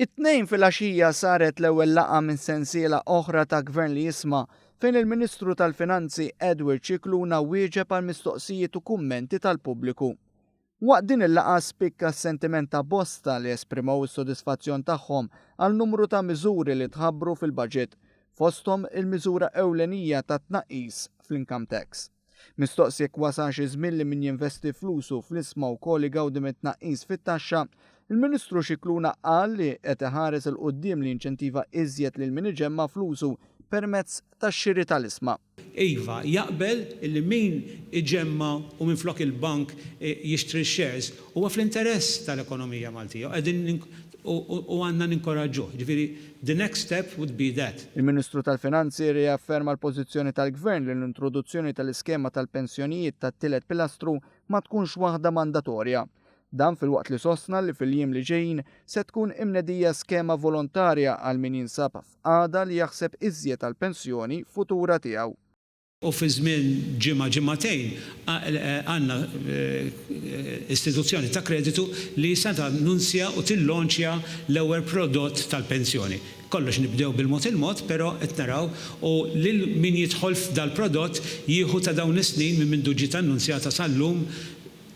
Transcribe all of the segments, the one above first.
It-Tnejn filgħaxija saret l-ewwel laqgħa minn sensiela oħra ta' Gvern li Jisma' fejn il-Ministru tal-Finanzi Edward Scicluna wieġeb għal mistoqsijiet u kummenti tal-pubbliku. Waqt din il-laqgħa spikka s-sentiment ta' bosta li esprimew is-sodisfazzjon tagħhom għal numru ta' miżuri li tħabbru fil-budget, fosthom il-miżura ewlenija tat-tnaqqis fl-income tax. Mistoqsi jekk wasalx iż-żmien li min jinvesti flusu fl-ishma wkoll igawdi minn tnaqqis fit-taxxa, il-Ministru Scicluna qal li qed iħares 'il quddiem li jinċentiva iżjed lil min iġemma' flusu permezz tax-xiri tal-ishma. Iva, jaqbel illi min iġemma' u minflok il-bank jixtri x-shares huwa fl-interess tal-ekonomija Maltija u qegħdin u għandna ninkoraġġuh. Jiġifieri the next step would be that. Il-Ministru tal-Finanzi rriafferma l-pożizzjoni tal-Gvern li l-introduzzjoni tal-iskema tal-pensjonijiet tat-tielet pilastru ma tkunx waħda mandatorja. Dan filwaqt li sostna li fil-jiem li ġejjin se tkun imnedija skema volontarja għal min jinsab f'qagħda li jaħseb iżjed għall-pensjoni futura tiegħu. U fi żmien ġimgħa ġimgħatejn għandna istituzzjoni ta' kreditu li se tannunzja u tillonċja l-ewwel prodott tal-pensjoni. Kollox nibdew bil-mod il-mod però qed naraw u lil min jidħol f'dal-prodott jieħu ta' dawn is-snin minn mindu ġiet annunzjata sal-lum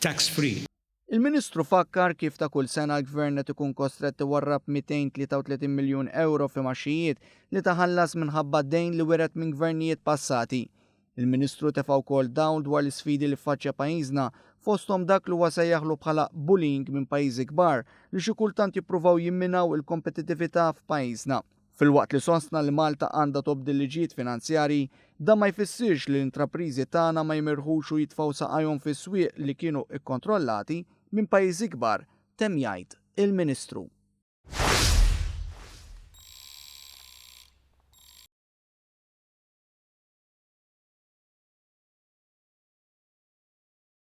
tax free. Il-Ministru fakkar kif ta' kull sena l-Gvern qed ikun kostrett iwarrab 233 miljun ewro f'imgħaxijiet li taħallas minħabba dejn li wiret minn gvernijiet passati. Il-Ministru tefa' wkoll dawl dwar l-isfidi li ffaċċja pajjiżna fosthom dak li huwa sejjaħlu bħala bullying minn pajjiżi kbar li xi kultant jippruvaw jimminaw il-kompetittività f'pajjiżna. Filwaqt li sostna li Malta għandha tobdi l-liġijiet finanzjarji, dan ma jfissirx li l-intrapriżi tagħna ma jimirħux u jitfgħu saqajhom fi swieq li kienu kkontrollati minn pajjiżi kbar, temm jgħid il-Ministru.